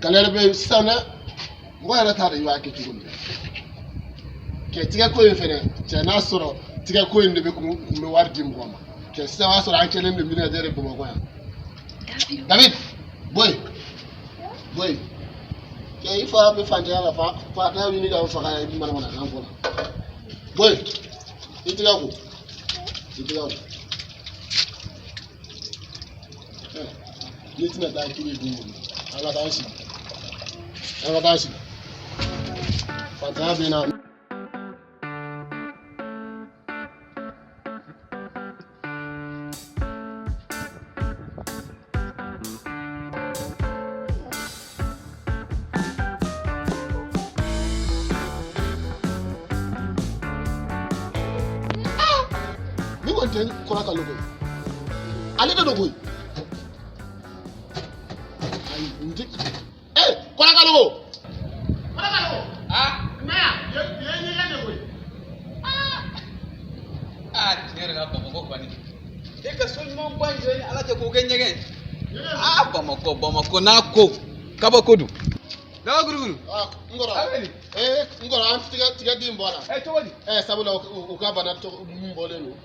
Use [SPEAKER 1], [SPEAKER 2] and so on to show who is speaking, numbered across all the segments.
[SPEAKER 1] Galère bɛ sisan dɛ, mɔgɔ yɛrɛ t'a dɔn i b'a kɛ cogo min na. Kɛ tigɛ ko in fɛnɛ cɛ, n'a sɔrɔ tigɛ ko in de bɛ kun bɛ wari di mɔgɔ ma cɛ, sisan o y'a sɔrɔ an kɛlen don millionnaire ye Bamakɔ yan. David, bɔ yen, bɔ yen. Cɛ, i fa bɛ fantanya la, fa fantanya ɲini ka faga manamanakan fɔ la. Bɔ yen, i tɛgɛ ko, i tɛgɛ ko. N'i tɛna taa kiri dun, an ka taa an sigi, an ka taa an sigi, fantanya bɛ na. Ni kɔni tɛ kɔrɔ ka loko ye, ale de don koyi. Ayi, n tɛ ee kɔrɔ ka loko, kɔrɔ ka loko.
[SPEAKER 2] Aa.
[SPEAKER 1] Na yan, yen ye ɲɛgɛn de koyi.
[SPEAKER 2] Aa, tiɲɛ yɛrɛ la, Bamakɔ kɔni, e ka so ɲumanba in jɔ ni Ala cɛ k'o kɛ ɲɛgɛn. Aa, Bamakɔ, Bamakɔ n'a ko kabako don. Daga guruguru.
[SPEAKER 1] Ah, n kɔrɔ.
[SPEAKER 2] A bɛ di?
[SPEAKER 1] Ee, n kɔrɔ, an tigɛ tigɛ den bɔ a la.
[SPEAKER 2] Ɛ, cogo di?
[SPEAKER 1] Ɛ, sabula u ka bana tɔgɔ mun bɔlen don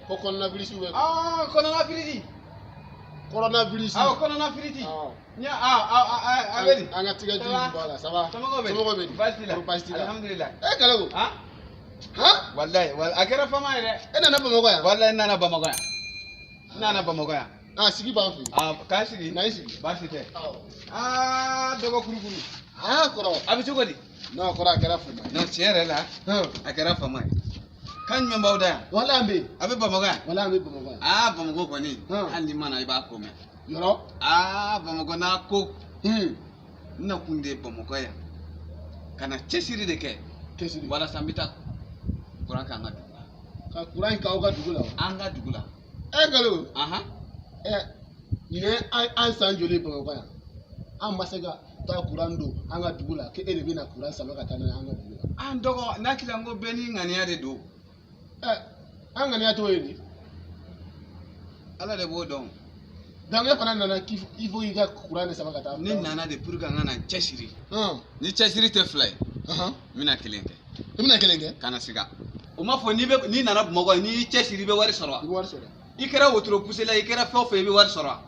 [SPEAKER 1] ko coronavirus bɛ.
[SPEAKER 2] Aa, coronavirus.
[SPEAKER 1] Coronavirus.
[SPEAKER 2] Awɔ, coronavirus.
[SPEAKER 1] Awɔ.
[SPEAKER 2] N y'a a a a a bɛ di?
[SPEAKER 1] An ka tigɛ den bɔ a la, ça va?
[SPEAKER 2] Somɔgɔw bɛ di?
[SPEAKER 1] Somɔgɔw bɛ di?
[SPEAKER 2] Baasi t'i la?
[SPEAKER 1] Baasi t'i la.
[SPEAKER 2] Alihamudulila.
[SPEAKER 1] E Kaleku.
[SPEAKER 2] Han?
[SPEAKER 1] Han?
[SPEAKER 2] Walayi, walayi, a kɛra fama ye dɛ.
[SPEAKER 1] E nana Bamakɔ yan?
[SPEAKER 2] Walayi, n nana Bamakɔ yan. N nana Bamakɔ yan.
[SPEAKER 1] Ah, sigi b'an fɛ yen.
[SPEAKER 2] Aa, k'an sigi.
[SPEAKER 1] Na i sigi.
[SPEAKER 2] Baasi tɛ.
[SPEAKER 1] Awɔ.
[SPEAKER 2] Aa, dɔgɔ kurukuru.
[SPEAKER 1] Ah, kɔrɔ.
[SPEAKER 2] A bɛ cogo di?
[SPEAKER 1] Non, kɔrɔ, a kɛra fama ye.
[SPEAKER 2] Non, tiɲɛ yɛrɛ la,
[SPEAKER 1] Han.
[SPEAKER 2] a kɛra fama ye. Kan jumɛn b'aw da yan?
[SPEAKER 1] Walayi, an bɛ yen.
[SPEAKER 2] A bɛ Bamakɔ yan?
[SPEAKER 1] Walayi, an bɛ Bamakɔ yan.
[SPEAKER 2] Aa, Bamakɔ kɔni,
[SPEAKER 1] Han.
[SPEAKER 2] hali n'i ma na, i b'a ko mɛn.
[SPEAKER 1] Yɔrɔ.
[SPEAKER 2] Aa, Bamakɔ n'a ko.
[SPEAKER 1] Hmm.
[SPEAKER 2] N nakun de ye Bamakɔ yan. Ka na cɛsiri de kɛ.
[SPEAKER 1] Cɛsiri.
[SPEAKER 2] Walasa n bɛ taa kuran kɛ an ka dugu la.
[SPEAKER 1] Ka kuran k'aw ka dugu la wa?
[SPEAKER 2] An ka dugu la.
[SPEAKER 1] E Kaleku.
[SPEAKER 2] Ahan.
[SPEAKER 1] Ɛ, nin ye an san joli ye Bamakɔ yan? An ma se ka taa kuran don an ka dugu la, k'e de bɛna kuran sama ka taa n'a ye an ka dugu la.
[SPEAKER 2] An dɔgɔ, n'a kila n ko bɛɛ n'i ŋaniya de don.
[SPEAKER 1] Ɛ, an ŋaniya t'o ye de.
[SPEAKER 2] Ala de b'o dɔn.
[SPEAKER 1] Donc e fana nana k'i il faut i ka kuran de sama ka taa.
[SPEAKER 2] Ne nana de pour que n ka na n cɛsiri.
[SPEAKER 1] Hɔn.
[SPEAKER 2] Ni cɛsiri tɛ fila ye.
[SPEAKER 1] Ɔhɔn.
[SPEAKER 2] N bɛna kelen kɛ.
[SPEAKER 1] I bɛna kelen kɛ?
[SPEAKER 2] Kana siga. O m'a fɔ n'i bɛ n'i nana Bamakɔ, n'i y'i cɛsiri, i bɛ wari sɔrɔ wa?
[SPEAKER 1] I bɛ wari sɔrɔ.
[SPEAKER 2] I kɛra wotoro pusela, i kɛra fɛn o fɛn, i bɛ wari sɔrɔ wa?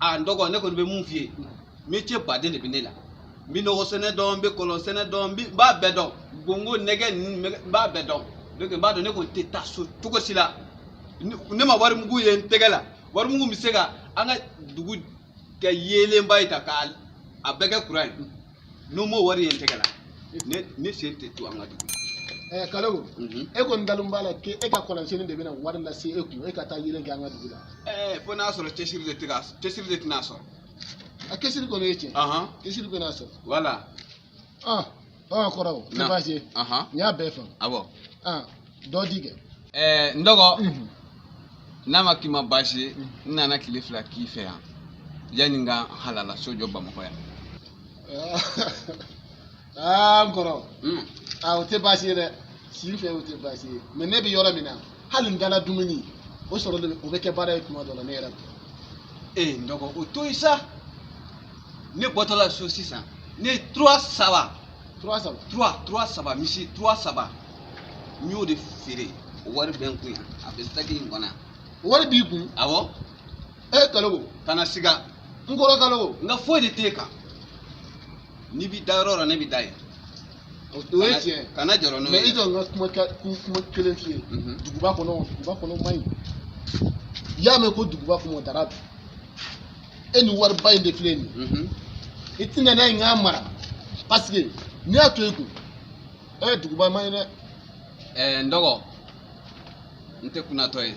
[SPEAKER 2] A n dɔgɔ, ne kɔni bɛ mun f'i ye, métier baden de bɛ ne la. N bɛ nɔgɔ sɛnɛ dɔn, n bɛ kɔlɔn sɛnɛ dɔn, n b'a bɛɛ dɔn, gongo nɛgɛ ninnu, n b'a bɛɛ dɔn. Donc n b'a dɔn ne kɔni tɛ taa so cogo si la ne ma wari mugu ye n tɛgɛ la, wari mugu bɛ se ka an ka dugu kɛ yeelenba ye ta k'a a bɛɛ kɛ kuran ye. N'o m'o wari ye n tɛgɛ la, ne sen tɛ to an ka dugu.
[SPEAKER 1] Ɛ Kaleku, e kɔni dalen b'a la k'e ka kɔlɔnsenni de bɛna wari lase e kun, e ka taa yeelen kɛ an ka dugu la?
[SPEAKER 2] Ɛɛ, fo n'a sɔrɔ cɛsiri de tɛ ka cɛsiri de tɛna sɔrɔ.
[SPEAKER 1] A cɛsiri kɔni ye tiɲɛ. Cɛsiri bɛna sɔrɔ.
[SPEAKER 2] Voilà.
[SPEAKER 1] Ah, ah, kɔrɔ, o tɛ baasi ye. N y'a bɛɛ faamu.
[SPEAKER 2] Awɔ.
[SPEAKER 1] Ah, dɔ di kɛ.
[SPEAKER 2] Ɛɛ, n dɔgɔ, n'a ma k'i ma baasi ye, n nana tile 2 k'i fɛ yan yanni n ka halala so jɔ Bamakɔ yan.
[SPEAKER 1] Aa, n kɔrɔ. Aa, o tɛ baasi ye dɛ. Si fɛ, o tɛ baasi ye. Mais ne bɛ yɔrɔ min na, hali n dala dumuni, o sɔrɔli o bɛ kɛ baara ye tuma dɔ la ne yɛrɛ.
[SPEAKER 2] Ee, n dɔgɔ, o to yen sa. Ne bɔtɔla so sisan, ne ye 3 saba.
[SPEAKER 1] 3 saba.
[SPEAKER 2] 3 saba, misi 3 saba. N y'o de feere, o wari bɛ n kun yan, a bɛ saki in kɔnɔ yan.
[SPEAKER 1] O wari b'i kun?
[SPEAKER 2] Awɔ.
[SPEAKER 1] E Kalogo.
[SPEAKER 2] Kana siga.
[SPEAKER 1] N kɔrɔ Kalogo.
[SPEAKER 2] N ka foyi de t'e kan. N'i b'i da yɔrɔ o yɔrɔ, ne b'i da yen.
[SPEAKER 1] O ye tiɲɛ ye.
[SPEAKER 2] Kana jɔrɔ n'o ye.
[SPEAKER 1] Mais i jɔ, n ka kuma kelen f'i ye. Duguba kɔnɔ man ɲi. I y'a mɛn ko duguba kɔnɔ dara bi. E ni wariba in de filɛ nin ye. I tɛna n'a ye n k'a mara. Parce que n'i y'a to i kun, ɛ, duguba man ɲi dɛ.
[SPEAKER 2] Ɛɛ, n dɔgɔ, n tɛ kunnatɔ ye.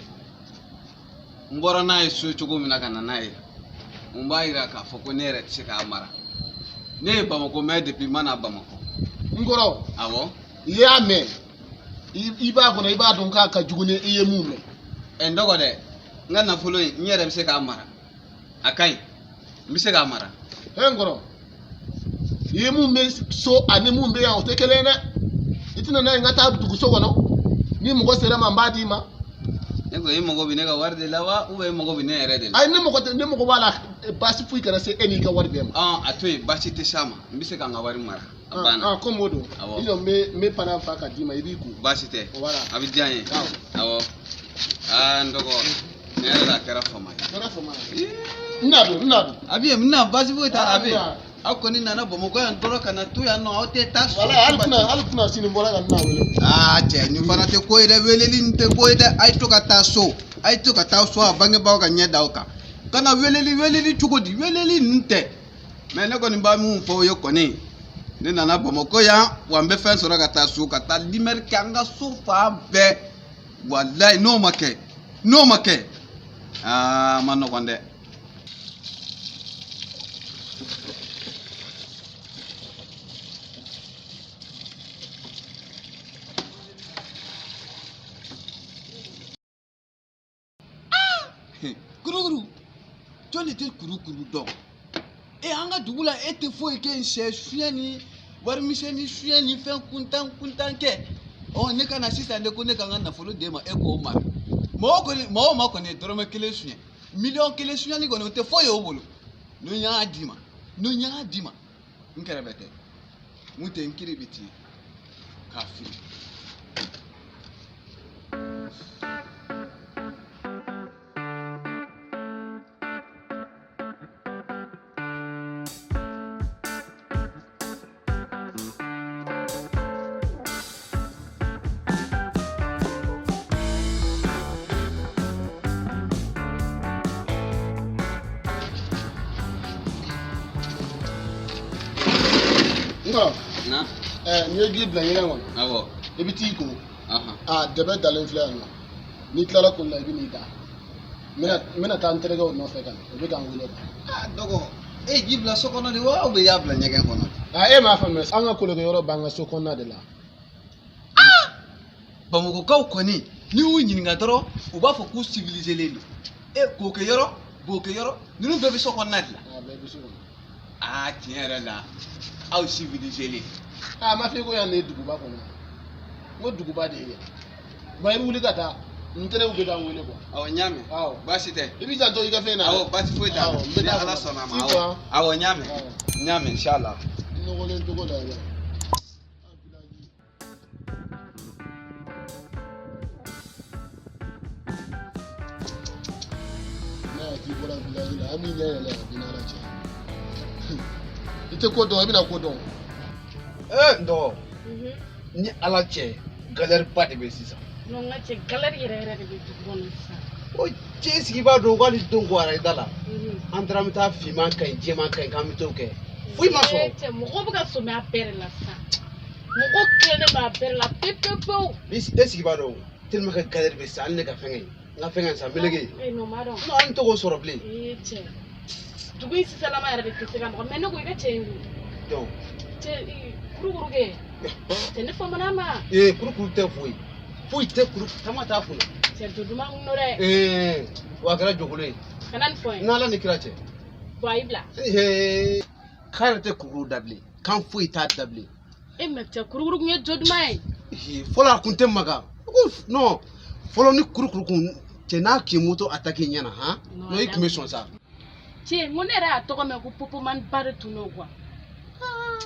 [SPEAKER 2] N bɔra n'a ye so cogo min na ka na n'a ye, mun b'a yira k'a fɔ ko ne yɛrɛ tɛ se k'a mara? Ne ye Bamakɔ mɛn depuis n ma na Bamakɔ.
[SPEAKER 1] N kɔrɔ.
[SPEAKER 2] Awɔ.
[SPEAKER 1] I y'a mɛn, i b'a kɔnɔ, i b'a dɔn k'a ka jugu ni i ye mun mɛn.
[SPEAKER 2] Ɛ, n dɔgɔ dɛ, n ka nafolo in, n yɛrɛ bɛ se k'a mara. A ka ɲi, n bɛ se k'a mara.
[SPEAKER 1] Ɛ, n kɔrɔ, i ye mun bɛ so ani mun bɛ yan, o tɛ kelen ye dɛ. I tɛna n'a ye n ka taa duguso kɔnɔ, ni mɔgɔ sera ma, n b'a d'i ma.
[SPEAKER 2] Ne ko e mago bɛ ne ka wari de la wa ou bien e mago bɛ ne yɛrɛ de la?
[SPEAKER 1] Ayi, ne mago tɛ, ne mago b'a la, baasi foyi kana se e n'i ka wari bɛɛ ma.
[SPEAKER 2] Ɔn, a to yen, baasi tɛ s'a ma, n bɛ se ka n ka wari mara. A banna.
[SPEAKER 1] Ah, komi o don.
[SPEAKER 2] Awɔ.
[SPEAKER 1] I jɔ, n bɛ pana fa ka d'i ma, i b'i ko.
[SPEAKER 2] Baasi tɛ.
[SPEAKER 1] Voilà.
[SPEAKER 2] A bɛ diya n ye.
[SPEAKER 1] Awɔ.
[SPEAKER 2] Awɔ. Aa, n dɔgɔ, tiɲɛ yɛrɛ la, a kɛra fama ye.
[SPEAKER 1] Kɛra fama ye. N na don, n na don.
[SPEAKER 2] A bɛ yen, n na, baasi foyi t'a la, a bɛ yen.
[SPEAKER 1] Ah.
[SPEAKER 2] Aw kɔni nana Bamakɔ yan dɔrɔn ka na to yan nɔ, aw tɛ taa so.
[SPEAKER 1] Wala, hali kuna sini n bɔra ka n na wele.
[SPEAKER 2] Aa cɛ, nin fana tɛ ko ye dɛ, weleli nin tɛ ko ye dɛ. A ye to ka taa so, a ye to ka taa so, a bangebaaw ka ɲɛ da aw kan. Ka na weleli weleli cogo di? Weleli ninnu tɛ. Mɛ ne kɔni b'a mun fɔ aw ye kɔni, ne nana Bamakɔ yan wa, n bɛ fɛn sɔrɔ ka taa so, ka taa lumière kɛ an ka so fan bɛɛ. Walayi, n'o ma kɛ, n'o ma kɛ, aa, a ma nɔgɔn dɛ. Kurukuru, jɔn de tɛ kurukuru dɔn? E, an ka dugu la, e tɛ foyi kɛ sɛ suɲɛ ni warimisɛnnin suɲɛ ni fɛn kuntan kuntan kɛ. Ɔ, ne ka na sisan de ko ne ka n ka nafolo d'e ma, e k'o mara. Mɔgɔ kɔni, mɔgɔ ma kɔni ye dɔrɔmɛ kelen suɲɛ, miliyɔn 1 suɲɛli kɔni, o tɛ foyi ye o bolo. N'o y'a d'i ma, n'o y'a d'i ma, n kɛrɛfɛ tɛ mun tɛ n kiri bɛ tiɲɛ k'a fili.
[SPEAKER 1] N kɔrɔ.
[SPEAKER 2] Na.
[SPEAKER 1] Ɛɛ, n'i ye ji bila ɲɛgɛn kɔnɔ.
[SPEAKER 2] Awɔ.
[SPEAKER 1] I bɛ t'i ko.
[SPEAKER 2] Ahan.
[SPEAKER 1] A dɛbɛ dalen filɛ yan nɔ. N'i tilala koli la, i bɛ n'i da. N bɛna taa n terikɛw nɔfɛ ka na, u bɛ ka n wele.
[SPEAKER 2] Aa dɔgɔ, e ye ji bila so kɔnɔ de wa, ou bien i y'a bila ɲɛgɛn kɔnɔ de?
[SPEAKER 1] A, e m'a faamuya, an ka kolokɛyɔrɔ b'an ka so kɔnɔna de la.
[SPEAKER 2] Bamakɔkaw kɔni, n'i y'u ɲininka dɔrɔn, u b'a fɔ k'u civilisé don. E, kokɛyɔrɔ, bokɛyɔrɔ ninnu bɛɛ bɛ so kɔnɔna de la.
[SPEAKER 1] A bɛɛ bɛ so kɔnɔ.
[SPEAKER 2] Aa, tiɲɛ yɛrɛ la, aw civilisé.
[SPEAKER 1] A ma f'i ko yan de ye duguba kɔnɔ? N ko duguba de ye yan. Ba, i bɛ wuli ka taa, n terikɛw bɛ ka n wele quoi.
[SPEAKER 2] Awɔ, n y'a mɛn.
[SPEAKER 1] Awɔ.
[SPEAKER 2] Baasi tɛ.
[SPEAKER 1] I b'i janto i ka fɛn na dɛ.
[SPEAKER 2] Awɔ, baasi foyi t'a la.
[SPEAKER 1] Awɔ, n bɛ
[SPEAKER 2] Ni
[SPEAKER 1] taa
[SPEAKER 2] Ala
[SPEAKER 1] kɔnɔ.
[SPEAKER 2] sɔnna a ma.
[SPEAKER 1] T'i
[SPEAKER 2] Awɔ.
[SPEAKER 1] ko han.
[SPEAKER 2] Awɔ, n y'a mɛn.
[SPEAKER 1] Awɔ.
[SPEAKER 2] N y'a mɛn, inshallah.
[SPEAKER 1] I nɔgɔlen cogo la yɛrɛ. N'a ye k'i bɔra village la, an b'i ɲɛ yɛlɛ a b'i n'Ala cɛ. I tɛ ko dɔn, i bɛna ko dɔn.
[SPEAKER 3] Ee, n dɔgɔ, ni Ala cɛ, galère ba de bɛ sisan.
[SPEAKER 4] Non, n ka cɛ, galère yɛrɛ yɛrɛ de bɛ dugu kɔnɔ sisan.
[SPEAKER 3] O cɛ sigi b'a dɔn k'ale denw ko ara da la. An taara, an bɛ taa finman ka ɲi, jɛman ka ɲi, k'an bɛ t'o kɛ, foyi ma sɔrɔ.
[SPEAKER 4] Ee cɛ, mɔgɔw bɛ ka sɔmi a bɛɛ de la sisan. Mɔgɔw tilennen b'a bɛɛ de la pewu pewu pewu.
[SPEAKER 3] E sigi b'a dɔn tellement que galère bɛ sisan, hali ne ka fɛngɛ, n ka fɛngɛ sisan meleke.
[SPEAKER 4] Ee non, ma dɔn.
[SPEAKER 3] Non, hali n t'o sɔrɔ bilen.
[SPEAKER 4] Ee cɛ, dugu in sisanlama yɛrɛ de tɛ se ka mɔgɔ, mais ne ko i ka cɛ in wuli.
[SPEAKER 3] Donc
[SPEAKER 4] Cɛ ee, kurukuru kɛ. Cɛ, ne famana ma.
[SPEAKER 3] Ee, kurukuru tɛ foyi foyi tɛ, kuru tama t'a kunna.
[SPEAKER 4] Cɛ, to duman kun don dɛ.
[SPEAKER 3] Ee, wa a kɛra jɔkolo ye.
[SPEAKER 4] Kana nin fɔ n ye.
[SPEAKER 3] N'Ala ni kira cɛ.
[SPEAKER 4] Bɔn, a y'i bila.
[SPEAKER 3] Ee, k'a yɛrɛ tɛ kurukuru da bilen, kan foyi t'a da bilen.
[SPEAKER 4] E mɛ cɛ, kurukuru kun ye jo duman ye.
[SPEAKER 3] Ee, fɔlɔ a kun tɛ maga ko non, fɔlɔ ni kurukuru kun cɛ n'a kun ye moto attaqué ɲɛna han.
[SPEAKER 4] Non,
[SPEAKER 3] non, i kun bɛ sɔn sa.
[SPEAKER 4] Cɛ, n ko ne yɛrɛ y'a tɔgɔ mɛn ko popomani ba de tun don quoi.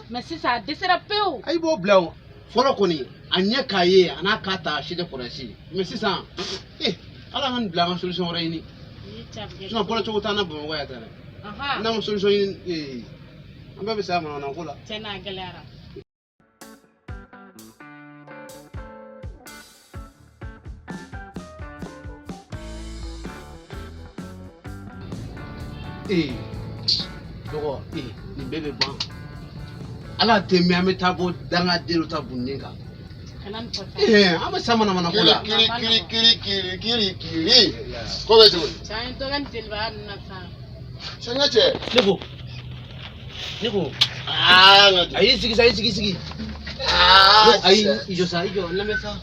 [SPEAKER 4] Mais sisan a dɛsɛra pewu.
[SPEAKER 3] A i b'o bila o fɔlɔ kɔni, a ɲɛ k'a ye a n'a k'a ta a si tɛ kɔrɔsi, mais sisan ee, Ala ka nin bila, an ka solution wɛrɛ ɲini.
[SPEAKER 4] Ee cɛ, a bɛ kɛ.
[SPEAKER 3] Sinon bɔra cogo t'an na Bamakɔ yan tan dɛ.
[SPEAKER 4] Ahan.
[SPEAKER 3] N'an ma solution ɲini, ee, an bɛɛ bɛ sa manamana ko la.
[SPEAKER 4] Cɛ, n'a gɛlɛyara.
[SPEAKER 3] Ee dɔgɔ, ee, nin bɛɛ bɛ ban, Ala tɛ mɛn, an bɛ taa bɔ dangaden dɔ ta bunnen kan.
[SPEAKER 4] Kana nin fɔ sa.
[SPEAKER 3] Ee, an bɛ sa manamana ko la.
[SPEAKER 1] Kiri kiri kiri kiri kiri kiri. Ko bɛ cogo di?
[SPEAKER 4] Cɛ, an ye dɔ kɛ nin jelibaya ninnu na sa.
[SPEAKER 1] Cɛ, n ka cɛ.
[SPEAKER 3] Ne ko.
[SPEAKER 1] Aa, n ka cɛ.
[SPEAKER 3] A y'i sigi sa, i sigi sigi.
[SPEAKER 1] Aa,
[SPEAKER 3] ayi
[SPEAKER 1] cɛ.
[SPEAKER 3] i jɔ sa, i jɔ, n lamɛn sa.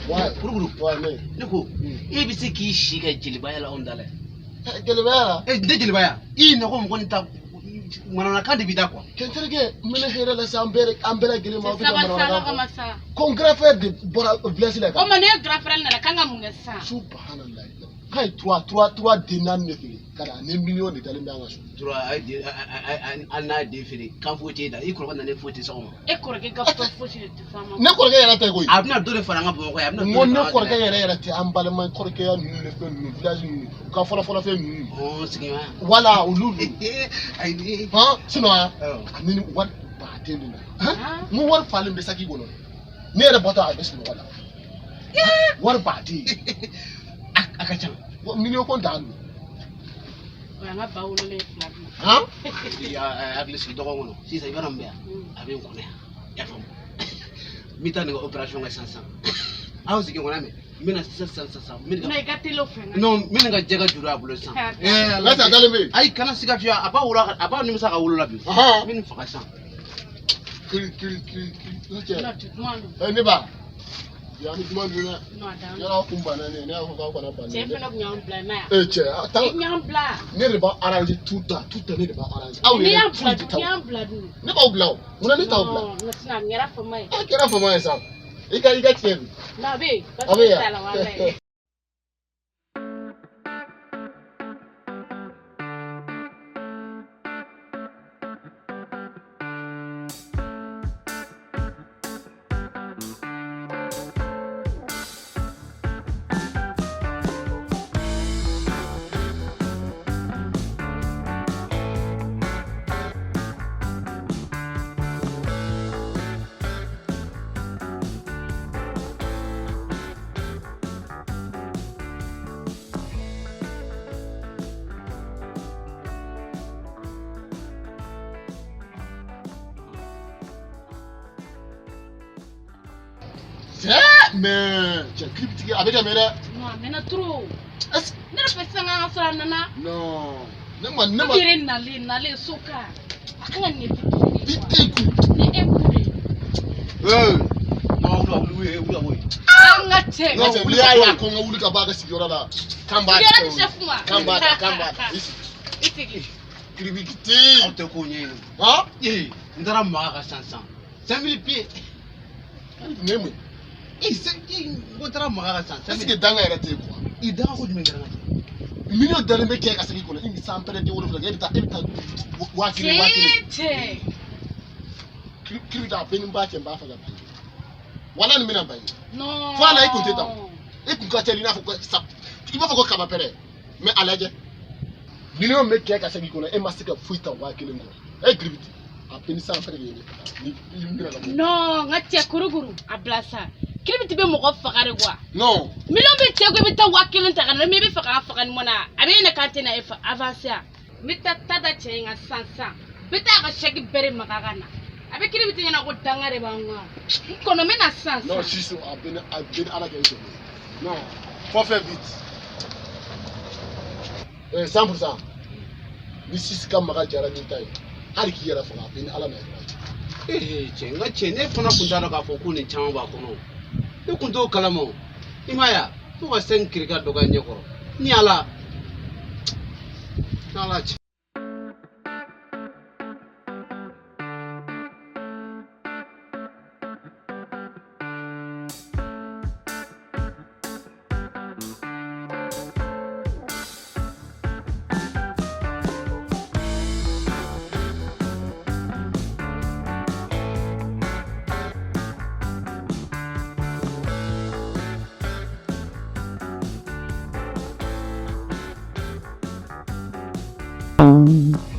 [SPEAKER 1] Wa.
[SPEAKER 3] Kurukuru.
[SPEAKER 1] Wa ne.
[SPEAKER 3] Ne ko e bɛ se k'i si kɛ jelibaya la anw da la.
[SPEAKER 1] Jelibaya la.
[SPEAKER 3] E n tɛ jelibaya, i nɔgɔ mɔgɔ ni ta manamanakan de b'i da quoi.
[SPEAKER 1] Kɛ n terikɛ, n bɛna hɛrɛ lase an bɛɛ an bɛɛ lajɛlen ma.
[SPEAKER 4] Cɛ,
[SPEAKER 1] Aw bɛ ka
[SPEAKER 4] sabali sa, Ala
[SPEAKER 1] manamanakan fɔ.
[SPEAKER 4] kama sa.
[SPEAKER 1] Ko n grand frère de bɔra village la
[SPEAKER 4] O
[SPEAKER 1] kan.
[SPEAKER 4] ma ne ye grand frère nana k'an ka mun kɛ sisan?
[SPEAKER 1] Subhanallah. K'a ye trois trois trois den naani de feere ka na ni miliyɔn de dalen bɛ an ka so.
[SPEAKER 3] Tura a ye den hali n'a ye den feere kan foyi t'e da i kɔrɔkɛ nana foyi tɛ sɔgɔma.
[SPEAKER 4] E kɔrɔkɛ ka fɛn fosi de tɛ f'a ma.
[SPEAKER 1] Ne kɔrɔkɛ yɛrɛ tɛ koyi.
[SPEAKER 3] A bɛna dɔ de fara an ka Bamakɔ yan a bɛna
[SPEAKER 1] N
[SPEAKER 3] dɔ
[SPEAKER 1] ko
[SPEAKER 3] de
[SPEAKER 1] ne
[SPEAKER 3] fara an
[SPEAKER 1] kɔrɔkɛ
[SPEAKER 3] ka
[SPEAKER 1] yɛrɛ yɛrɛ tɛ an balima kɔrɔkɛya ninnu ni fɛn ninnu village ninnu u ka fɔlɔ fɔlɔ fɛn ninnu.
[SPEAKER 3] Ɔn sigiɲɔgɔnya.
[SPEAKER 1] Wala olu don.
[SPEAKER 3] Ayi ni.
[SPEAKER 1] Han sinon
[SPEAKER 3] Awɔ.
[SPEAKER 1] ani ni wari baden de nana. Han
[SPEAKER 4] Ah.
[SPEAKER 1] n ko wari falen bɛ saki kɔnɔ. Ne yɛrɛ bɔtɔ a bɛ sunɔgɔ la. Wari baden.
[SPEAKER 3] A ka ca.
[SPEAKER 1] Miliyɔn ko dan don.
[SPEAKER 4] O y'an ka ba wololen fila di.
[SPEAKER 1] Han.
[SPEAKER 3] I y'a hakili sigi dɔgɔkun kɔnɔ sisan i b'a dɔn mun bɛ yan a bɛ n kɔnɔ yan i y'a faamu n bɛ taa nin ka opération kɛ sisan sisan aw sigi kɔnɔ mɛ n bɛna sisan sisan sisan n bɛ
[SPEAKER 4] Non,
[SPEAKER 3] nin
[SPEAKER 4] i ka teli o fɛ.
[SPEAKER 3] ka non n bɛ nin ka jɛgɛ juru a bolo sisan.
[SPEAKER 4] Ah,
[SPEAKER 3] Eh,
[SPEAKER 1] N ka cɛ dalen bɛ yen.
[SPEAKER 3] Ayi kana siga fiyewu a b'a wolo a b'a nimisa ka wolo la bi.
[SPEAKER 1] Ɔhɔn.
[SPEAKER 3] N bɛ nin faga sisan.
[SPEAKER 1] Kiri kiri kiri kiri. Ne cɛ.
[SPEAKER 4] Non, tu duman don.
[SPEAKER 1] Eh, ne ba. Yan ni duman dun dɛ.
[SPEAKER 4] Non, a dan don.
[SPEAKER 1] Yɔrɔ kun banna ne ye ne y'a fɔ k'aw kana ban ne
[SPEAKER 4] Cɛ
[SPEAKER 1] ye.
[SPEAKER 4] fɛnɛ kun y'an bila i ma yan.
[SPEAKER 1] Eh cɛ a
[SPEAKER 4] I
[SPEAKER 1] taa
[SPEAKER 4] y'an bila.
[SPEAKER 1] ne de b'aw arranger tout le temps tout le temps ne de b'aw arranger. Aw
[SPEAKER 4] N'i
[SPEAKER 1] yɛrɛ
[SPEAKER 4] y'an
[SPEAKER 1] foyi
[SPEAKER 4] bila
[SPEAKER 1] tɛ
[SPEAKER 4] dun,
[SPEAKER 1] taa
[SPEAKER 4] n'i
[SPEAKER 1] o.
[SPEAKER 4] y'an bila dun.
[SPEAKER 1] Ne b'aw bila o. Munna ne t'aw bila?
[SPEAKER 4] Non, non, sinon a kɛra fama ye.
[SPEAKER 1] A kɛra fama ye sa. I ka tiɲɛ don.
[SPEAKER 4] Non, a bɛ yen.
[SPEAKER 1] A bɛ
[SPEAKER 4] Baasi t'a la,
[SPEAKER 1] yan.
[SPEAKER 4] walayi.
[SPEAKER 1] Cɛ mais cɛ kiribitigi a bɛ kɛ mɛ dɛ.
[SPEAKER 4] Non, a mɛnna trop.
[SPEAKER 1] Est-ce
[SPEAKER 4] Ne yɛrɛ fɛ sisan k'an ka sɔrɔ a nana.
[SPEAKER 1] non ne ma ne
[SPEAKER 4] Ne
[SPEAKER 1] ma
[SPEAKER 4] yɛrɛ nalen nalen so kan. A kan ka nin
[SPEAKER 1] i
[SPEAKER 4] de
[SPEAKER 1] tɛ kun.
[SPEAKER 4] Ni e kun de.
[SPEAKER 3] Ee non wuli wuli wuli ka bɔ yen.
[SPEAKER 4] An ka cɛ.
[SPEAKER 1] N ka cɛ n'i y'a ye a ko n ka wuli ka bɔ a ka sigiyɔrɔ la kan b'a
[SPEAKER 4] Sigiyɔrɔ ti chef ma.
[SPEAKER 1] kan b'a da kan b'a da. I sigi.
[SPEAKER 4] I sigi.
[SPEAKER 1] Kiribiti.
[SPEAKER 3] Aw tɛ ko ɲɛɲini.
[SPEAKER 1] Han.
[SPEAKER 3] Ee n taara Maga ka sisan sisan 5000 pieds.
[SPEAKER 1] Ne mun.
[SPEAKER 3] Ee n ko n taara Maga ka sisan
[SPEAKER 1] Est-ce
[SPEAKER 3] 5000.
[SPEAKER 1] que danga yɛrɛ tɛ yen quoi.
[SPEAKER 3] I danga ko jumɛn kɛra n ka cɛ?
[SPEAKER 1] Miliyɔn dalen bɛ kɛ ka segin kɔnɔ i ni san pɛrɛ den wolonwula e bɛ taa e bɛ taa 1000 1000.
[SPEAKER 4] Cɛ cɛ.
[SPEAKER 1] Kiribiti a bɛ ni n ba cɛ n b'a fɛ ka ban ye. Wala nin bɛna ban ye.
[SPEAKER 4] Non.
[SPEAKER 1] Fo a la i kun tɛ taa o. E kun ka teli i n'a fɔ ko sa i b'a fɔ ko kaba pɛrɛ mais a lajɛ miliyɔn bɛ kɛ ka segin kɔnɔ e ma se ka foyi ta 1000 kɔnɔ e kiribiti a bɛ ni san pɛrɛ de ye ni i bɛna ka bɔ.
[SPEAKER 4] Non, n ka cɛ kurukuru a bila sa. Kiribiti bɛ mɔgɔ faga de quoi.
[SPEAKER 1] Non
[SPEAKER 4] Miliyɔn bɛ cɛ ko i bɛ taa 1000 ta ka na mais i bɛ fɛ k'a faga ni mɔnɛ a bɛ e ɲɛna k'an tɛna e fa avancer a. N bɛ taa ta da cɛ in kan sisan sisan. N bɛ taa a ka chèque bɛɛ de maga ka na. A bɛ kiribiti ɲɛna ko danga de b'an kan. N kɔnɔ n bɛ na sisan
[SPEAKER 1] non
[SPEAKER 4] sisan.
[SPEAKER 1] sisan a bɛ ni a bɛ ni ala kɛ i sɔrɔ non faut faire vite. 100% ni sisi ka maga jara ni ta ye hali k'i yɛrɛ faga a bɛ ni ala n'a ye.
[SPEAKER 3] Ee cɛ n ka cɛ ne fana kun t'a dɔn k'a fɔ ko nin caman b'a kɔnɔ o. Ne kun t'o kalama o. I m'a ye wa fo ka sɛn kirika dɔ ka ɲɛ kɔrɔ ni ala ni ala cɛ.
[SPEAKER 5] Thank